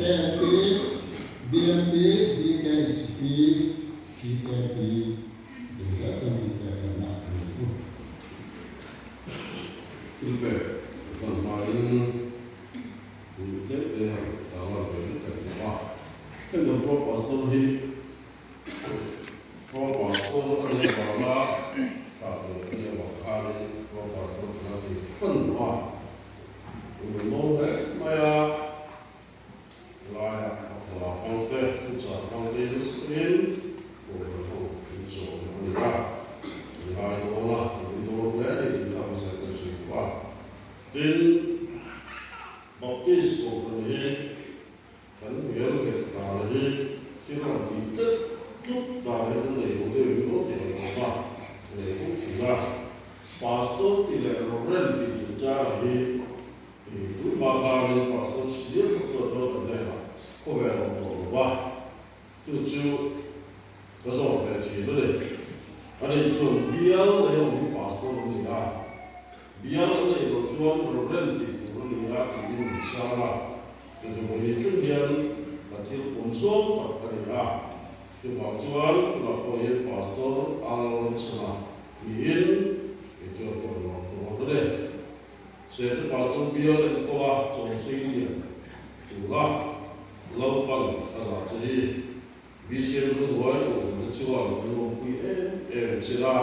KLP, BMP, BKHP, TKP. an nei lo deuh in aw tih ngaihtuahna ka nei fo thin a. Pastor tih leh Reverend tih chungchanga hi tun hma khanin Pastor senior tak tuah chuan kan hnenah khawvel a awm tawh lo va, chu chu ka zawt ve thin a ni. Ani chuan bial nei awm hi Pastor an ni a, bial an neih loh chuan Reverend tih tur a ni a tiin min chhang a. Chu chu vawi thleng hian ka thil pawm zawng tak a ni a, chuvang chuan tunah pawh hian Pastor a lo rawn chhan a tiin kei chuan ka rawn lawm tawh a ni. Sete Pastor bial enkawla chawmsei lian tura Lalpan a dah che hi BCM Zunhuai Kohhran te chuan an lawmpui em em che a,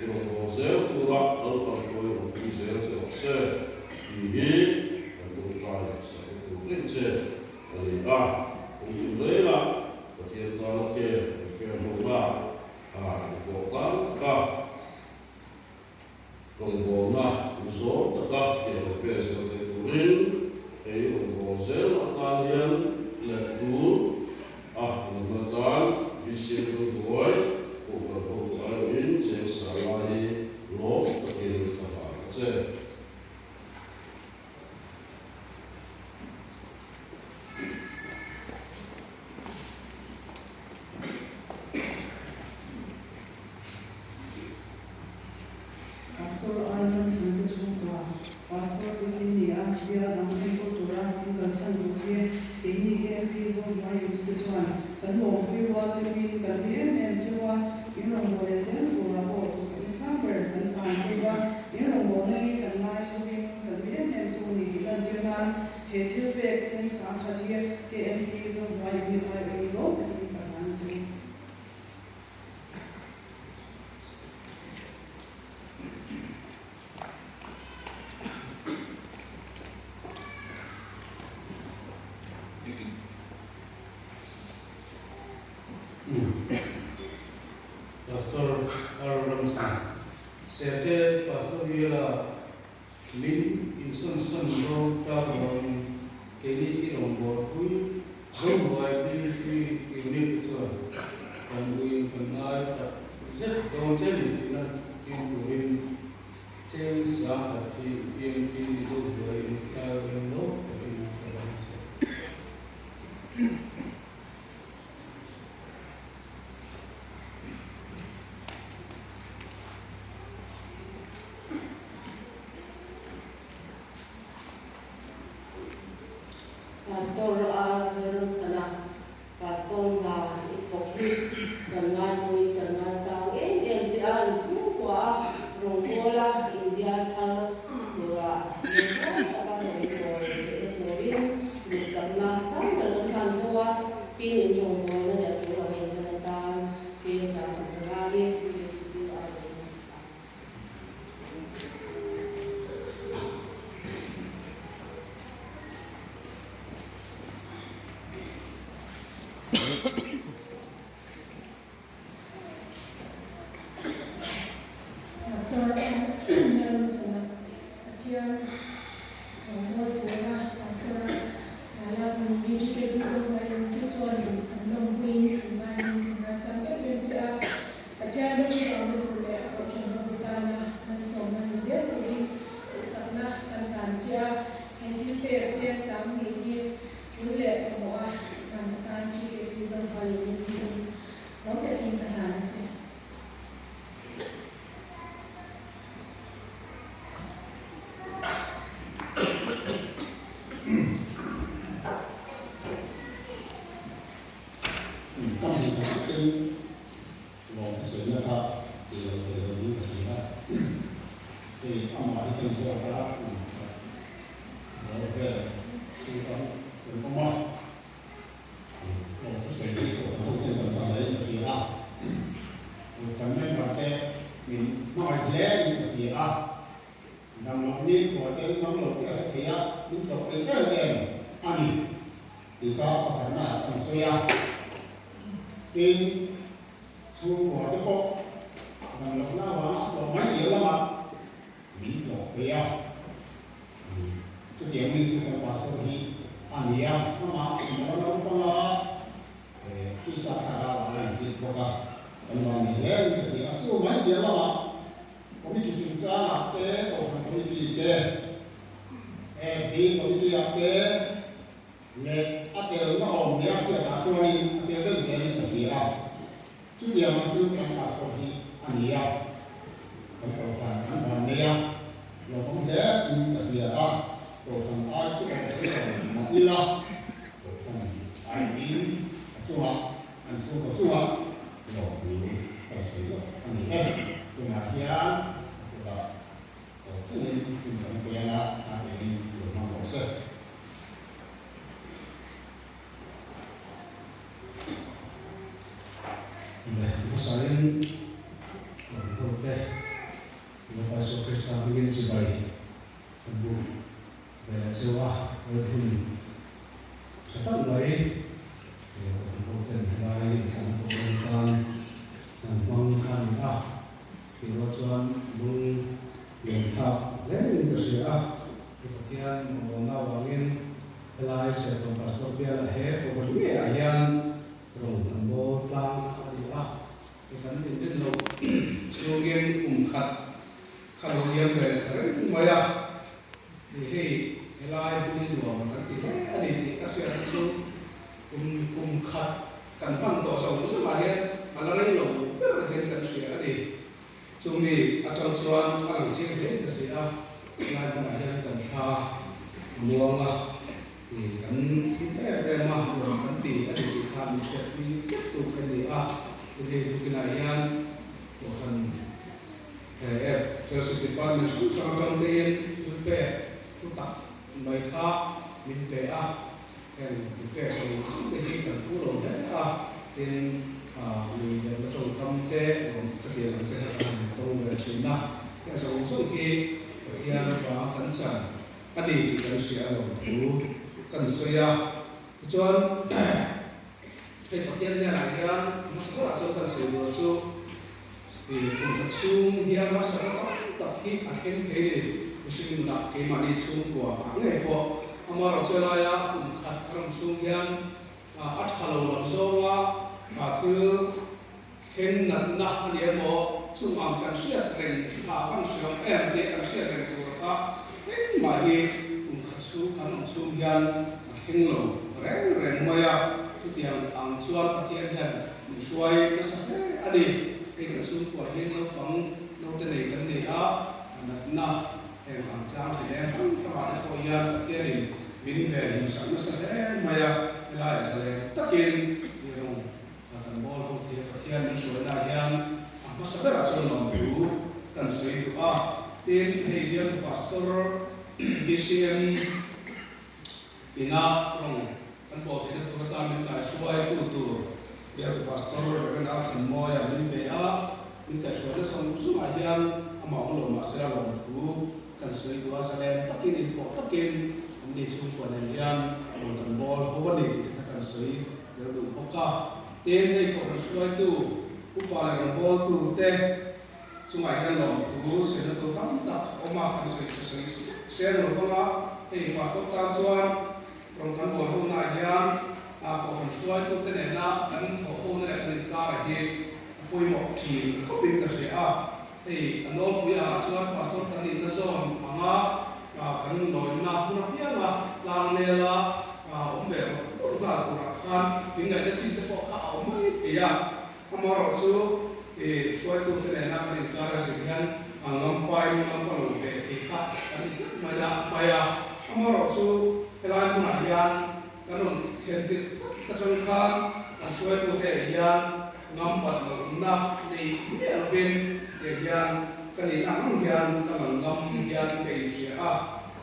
i rawn haw zel tura Lalpan pawh i awmpui zel che rawh se tih hi kan tawngtai sak na tur reng che a ni a, kum in rengah Pathian tana ke kan pen hlawhna a inpawh tan tak a, rawngbawlna zawng taka ke lo pen zel thei turin hei rawngbâwl zel atan hian leh tul a inhman atan BCM chu hnuai Kohhran hotu aiawhin cheng sanga hi lawm takin ka hlan a che. Pastor Arnold Chhangte chhungkua, Pastor puitling ni a, bial dang enkawl tura min kalsan duh hi keini KMP Zohnuai Yutute chuan kan lawmpui rual cheuhin kan ui em em cheu a, in rawngbâwl leh zel turah pawh duhsakna sang ber kan hlan cheu a, in rawngbâwlna hi kan ngai hluin kan ui em em cheu a ni tih lantir nan he thil pek cheng sangkhat hi KMP Zohnuai Unit aiawhin lawm takin ka hlan cheu. Pastor R. Ramsang, Serte Pastor Biala min insawnsawn dawn ta vangin keini hi rawngbawlpui Zohnuai Ministry Unit te chuan kan uiin kan ngai tak zet dawn che ni tih lan tir turin cheng sangkhat hi PMP Zohnuai Unit aiawhin lawm takin ka dang che. Pastor R. Lalramchhana, Pastor hna i thawk hi kan ngaihawin kan ngaisang em em che a, in chhungkua a rawngbawla inbial thar tura lungrual taka rawn bawl theihna turin duhsakna sang ber kan hlan chho a, tin in rawngbawlna leh a tul ang a inhman atan cheng sangkhat zalai UHP a rawn hlan. Pastor Lalramchhana Pathian rawngbâwl tura Pastor Lalvungi TKP Zohnuai te chuanin an lawmpuiin an ngaiin an ngaihchang em em che a. Pathian rilruangna tur leh a kohhran hotu tana malsawmna ni zel turin duhsakna kan hlan che a, he thil pek chiang sang ni hi tul leh pawimawh a hman atan TKP Zofa Unit hi lawm takin ka hlan a che. Ka hmu ta sakin lawmthusawiina kha ti lo thei lo in ka hria a, hei amah hi kan zawk a, kum khat bawr vel chu kan rawn awm a, lawmthusawi hi kohhran ho ten kan tam laiin ka hria a, kan member te min hmangaih hle in ka hria a, damloh ni khua ten damlo te a hre thei a, min tlawh peih em em a ni. Tih kha pakhatna ah kan sawi a, tin chhungkua te pawh dam lohna avanga a tlawh mai piah lamah min tlawh phei a, chutiang mi chu kan pastor hi a ni a, amah kum lova naupanga tisa thlarau a infit bawk a. Kan vang hle in ka hria a, chu mai piah lamah Committee chungchangah te, Kohhran Committee te, FD Committee ah te leh a telna awm nia hriatah chuanin a tel deuh zelin ka hria a. Chutiang ang chu kan pastor hi a ni a, kan Kohhran kan van nei a, lawmawm hle in ka hria a, Kohhran ai chu awm thei lo mah ila, Kohhran aiin a chungah an chhungkaw chungah lawmthu kan sawi lawk a ni e. Tunah hian a kutah tawp thlengin hun kan pe anga tha tengin lo hmang rawh se. Le hmasain kan hote Lalpa Isua Krista hmingin chibai kan buk ve leh cheu a, he hun tha tak mai kan hoten helai inthlan program tan kan hmang kha a ni a, tih rual chuan lung lian thlak hle in ka hria a, he Pathian rawngbawlna avangin Helai Serkawn Pastor biala he kohhran ngeiah hian rawn an bawl tlang kha a ni a, he kan inrin loh chhungin kum khat kha lo liam ve leh ta reng mai a, ni hei helai hmun hi nuam kan ti hle a ni tih ka hriatna chu kum kum khat kan hman tawh zawng zawngah hian a la rei lo ber hian kan hria a ni. Chumi atang chuan a lang chiang hle ka hria a, helai hmunah hian kan thla a muang a, ih kan hlim em em a, nuam kan ti a ni tih kha min hriatpui vek tu kha a ni a, tin hei tukinah hian Kohhran eh Fellowship Department hrang hrang atang tein thil pek thu tak mai kha min pe a. Heng min pek zawng zawng te hi kan phu lo hle a, tin lui derna tawngkam te rawn ka tiang ang te kha kan han tawng ve thin a, heng zawng zawng hi Pathian vang kan chan a ni tih kan hria a lawm thu kan sawi a. Tichuan hei Pathian hnenah hian hmasa berah chuan kan sawi duh chu ih kum khat chhung hian harsatna tam tak hi a thleng thei ni, mihring nunah keimahni chhungkua ah ngei pawh Amaherawhchu laia kum khat a ram chhung hian a tha lo lam zawnga thil thleng natna a ni emaw chung ang kan hriat reng a kan hre awm em tih kan hriat reng tur kha engmah hi kum khat chhung kan awm chhung hian a thleng lo reng reng mai a. Chutiang ang chuan Pathian hian min hruai nasa hle a ni. Hei kan chhungkua hi naupang naute nei kan ni a, natna Heng ang tlang thei leng hrang hrangah te pawh hian Pathianin min ven himsak nasa hle mai a, helaiah zalen takin i rawng kan bawl ho thei a, Pathian min hruaina hian a hmasa berah chuan lawmthu kan sawi duh a. Tin, hei bialtu Pastor BCM ina rawng kan bawl theihna tur atan min kaihruaitu tur bialtu Pastor Rev. Arthur Mawia min pe a, Min kaihhruaina zawng zawngah hian amah awm lo mah sela lawmthu kan sawi duh a, zalen takin inpawh takin anni chhungkua nen hian rawn kan bawl ho a ni tih kha kan sawi tel duh bawk a. Tin, hei kohhran hruaitu, upa leh rawngbawltu te chungah hian lawmthu sawina tur tam tak a awm a, kan sawi ka sawi seng lo vang a, hei pastor tan chuan rawn kan bawl honaah hian kohhran hruaitu te nena kan thawh hona leh kan inkarah hi A pawimawh thin khawpin ka hria a, hei a nawlpui angah chuan pastor kan nihna zawn anga kan lawina hmun apianga tlang nela awm ve rawh rawh nghal turah khan min ngaihna chin te pawh kha a awm mai thei a. Amaherawh chu hruaitute nena kan inkar a zir hian a ngampai ngampa lo ve thei kha kan ni tlat mai a mai a. Amaherawh chu helai hmunah hian kan rawn thlen tirh phawt atang khan kan hruaitute hian Ngam pat lohna nei miah lovin tiang hian ka nihna ang hian ka lang ngam hian ka inhria a,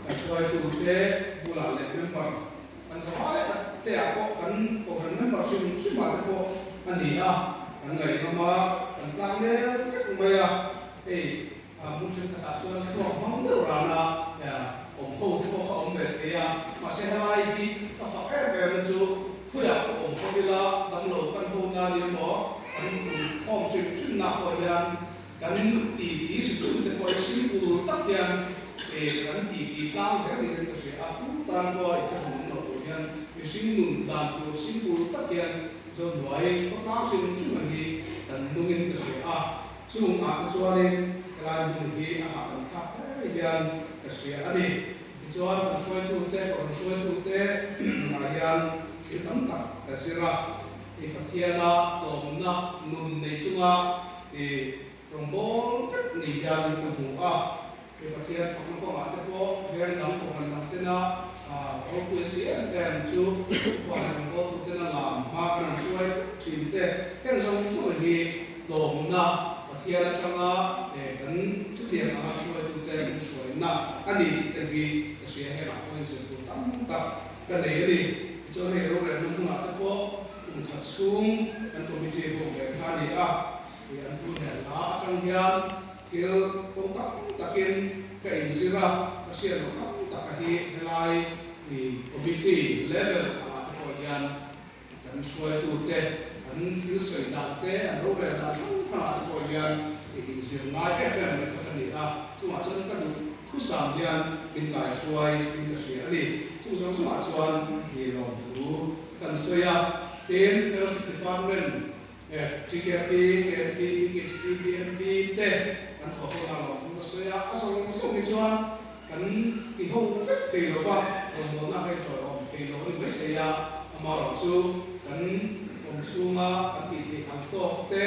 kan hruaitute bulah leh member kan zavai te ah pawh kan kohhran member hrim hrim ah te pawh a ni a, kan ngaihngam a, kan tlang nel vek mai a, hei hmun thenkhatah chuan thluak hmang deuh rana awm ho te pawh kha awm ve thei a, mahse helai hi ka fak em em na chu Khuiah pawh awm khawp ila, damlo kan ho na ni emaw, kan inkhawm hrim hrim nak pawh hian kan ti ti hrim hrim te pawh hi simple tak hian kan ti ti tlang zel niin ka hria a, tu tan pawha i thlahun awm loh tur hian mihring nun dan tur simple tak hian Zohnuai khawtlang hrim hrim ang hi. kan nungin ka hria a, chung ah te chuanin helai hmun hi a hahdam thlak hle hian ka hria a ni. Tichuan kan hruaitute, kohhran hruaitute ah hian thil tam tak ka zir a, i Pathiana tlawmna nun nei chunga i rawngbâwl vek ni hian ka hmu a. He Pathian fakna kawngah te pawh veng dang kohhran dang tena ropui an ti em em chu khuan rawngbawltu tena lam hma kan han hruai tlat thin te, heng zawng zawng hi tlawmna Pathian atanga kan chutiang anga hruaitute min hruaina a ni tih te hi ka hria hengah pawhin zir tur tam tak ka nei a ni. Tichuan hei rorelna hmunah te pawh kum khat chhung kan committee bawk ve kha a ni a, an thu leh hla atang hian Thil kawng tam takin ka inzir a, ka hriat loh tam taka hi helai committee level angah te pawh hian kan hruaitute an thil sawi dan te, an rorel dan hrang hrangah te pawh hian inzir ngai em em mai kha ka ni a, chungah chuan ka duh thusam hian min kaihruai in ka hria a ni. Chung zawng zawngah chuan lawmthu kan sawi a, tin Fellowship Department TKP, KNP, PKHP, BNP te kan thawh ho na lawm thu ka sawi a, a zawng zawng hi chuan kan ti ho vek thei lo va, rawngbawlna kha inṭawih awm thei lo a ni mai thei a, amaherawh chu kan awm chhunga kan tih theih ang tawk te,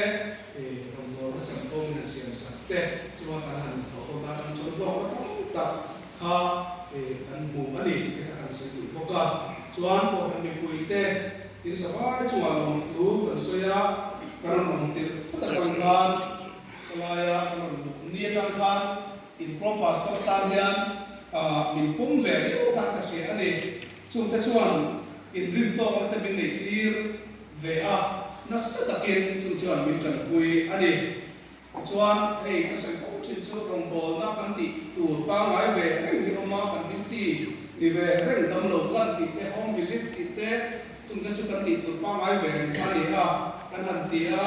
rawngbawlna chanvo min han siam sak te chuan kan han thawh ho na atang chuan hlawkna tam tak kha kan hmu a ni tih te kha kan sawi duh bawk a, chuan Kohhran mipui te In zavai chungah lawmthu kan sawi a, kan rawn awm tirh phawt atang khan khawlaia kan rawn luh ni atang khan in pro pastor tan hian min pawm ve riau khan ka hria a ni. Chungte chuan inrin tawkna te min neih tir ve a, nasa takin chung chuan min tanpui a ni. Tichuan, hei ka sawi fo thin chu rawngbawlna kan tih tur pangngai ve reng hi awm a, kan duty ni ve reng dam lo kan tih te, home visit tih te, chung te chu kan tih tur pangngai ve reng kha a ni a, kan han ti a,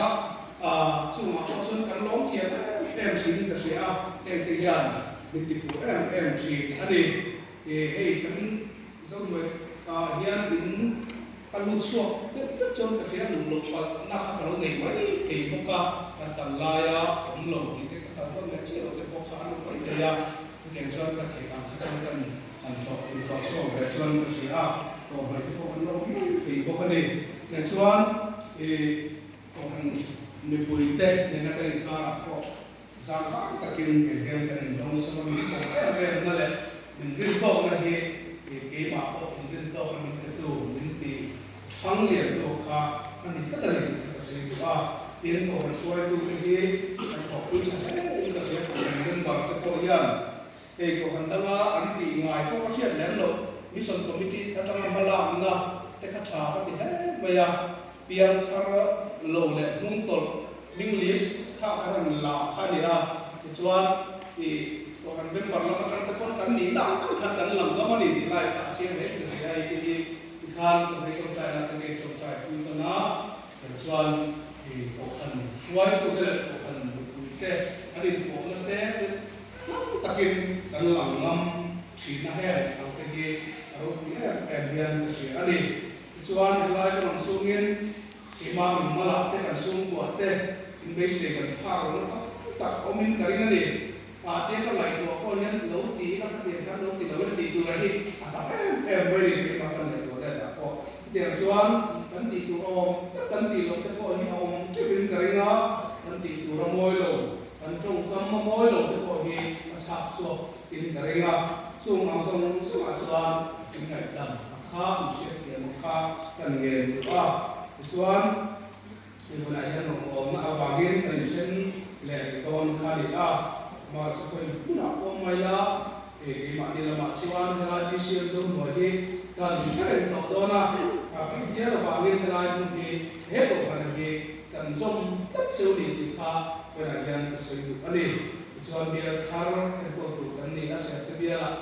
chungah pawh chuan kan lawm thiam em em thin in ka hria a, heng te hian min ti phur em em thin a ni. Hei kan Zohnuai ah hian in Ka lut chhuak deuh vek chuan ka hria duh loh palh na kha ka lo nei mai thei bawk a, kan kal laia awm lo tih te ka kal hman leh chiah loh te pawh kha a lo mai thei a, chutiang chuan ka theih ang kha chuan kan han hlawh inhlawh chhuak ve chuan ka hria a, tlawmhmai te pawh kan lo awm mai thei bawk a ni. Tiang chuan ih Kohhran mipui te nena kan inkarah pawh zangkhang takin he hian kan indawngsawm a, min pawm em em na leh min rintawkna hi keimah pawh inrintawkna min petu, min ti thang liantu kha a ni tlat a ni tih kha ka sawi duh a. Tin, Kohhran hruaitute hi kan thawkpui tha hle in ka hria, Kohhran member te pawh hian hei Kohhran danga an tih ngai pawh ka hriat lem loh, Mission Committee atanga hmalakna te kha tha ka ti hle mai a. Piangthar lo leh hnungtawlh hming list kha ka rawn la kha a ni a, tichuan i Kohhran member lam atang te pawn kan nih dan ang khan kan lang ngam a ni tih lai kha a chiang hle ka hria i tih hi tikhan chawhmeh tawngtaina te ngei tawngtai pui tawn a, chuan i Kohhran hruaitute leh Kohhran mipuite an inpawhna te tlang takin kan lang ngam thin a heng ang te hi a ropui em em hian ka hria a ni. Tichuan, helai kan awm chhungin keimah min hmalah te kan chhungkuah te inbeisei kan phak lohna tam tak awmin ka ring a ni. Tia ka ngaihtuah pawh hian lo ti ila ka tiang khan lo ti lo ila tih tur hi a tam em em mai a ni keimah kan ngaihtuah let ah pawh. Hetiang chuan kan tih tur awm tak kan tih loh te pawh hi a awm teuhin ka ring a, kan tih tur a mawi lo, kan tawngkam a mawi lo te pawh hi a chhak chhuak in ka ring a, chung ang zawng zawngah chuan in ngaihdam a kha an hriatthiam ang kha kan ngen duh a, tichuan hei hunah hian rawngbawlna avangin kan inthen leh rih dawn kha a ni a, Mara chu khawi hmunah pawh mai la, hei keimahni lamah chuan helai BCM Zohnuai hi kan hre reng tawh dawn a, Pathian avangin helai hmun hi he kohhran hi kan zawm tlat cheu ni tih kha hunah hian ka sawi duh a ni. Tichuan bial thar enkawl tur kan ni a, Serhte bialah.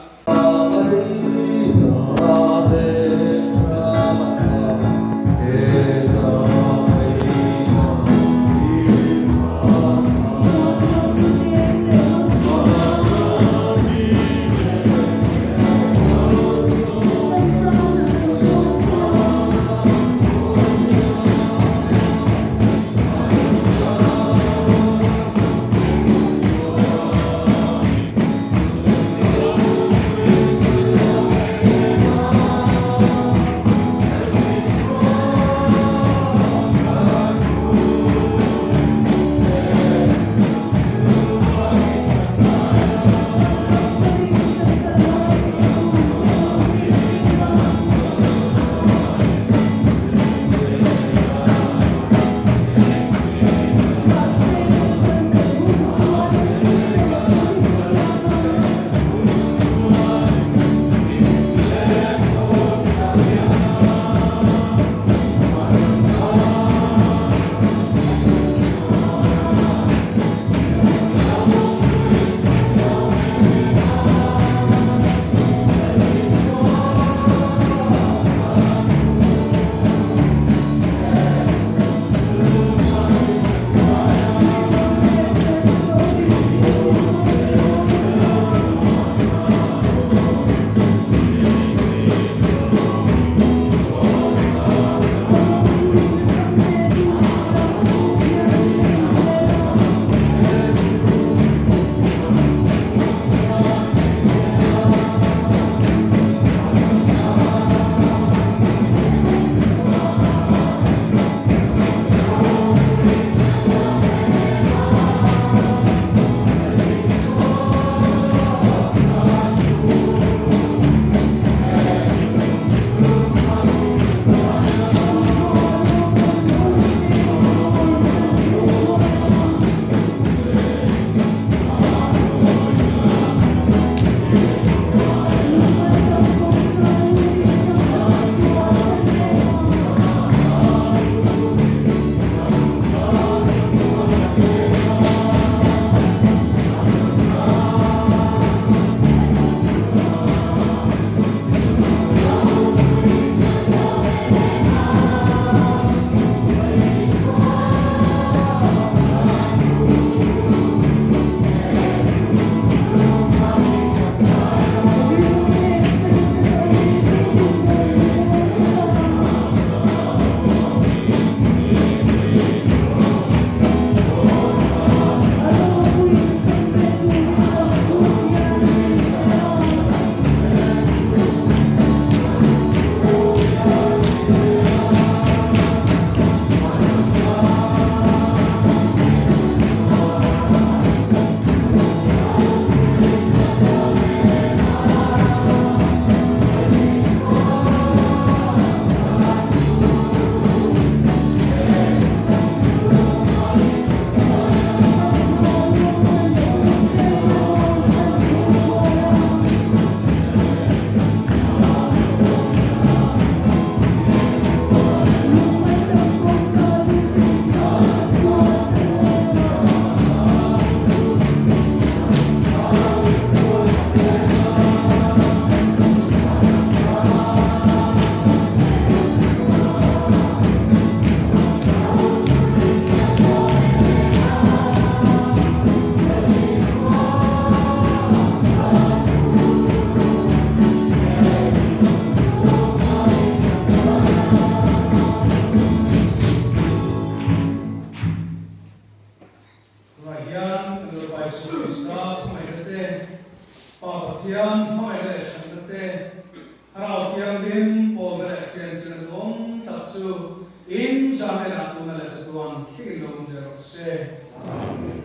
Tunah hian kan Lalpa Isua Krista khawngaihna te, Pa Pathian hmangaihna leh hranna te, Thlarau Thianghlim pawlna leh chenchilhna duhawm tak chu in zan enah tuna leh chatuan thlengin lo awm zel rawh se. Amen.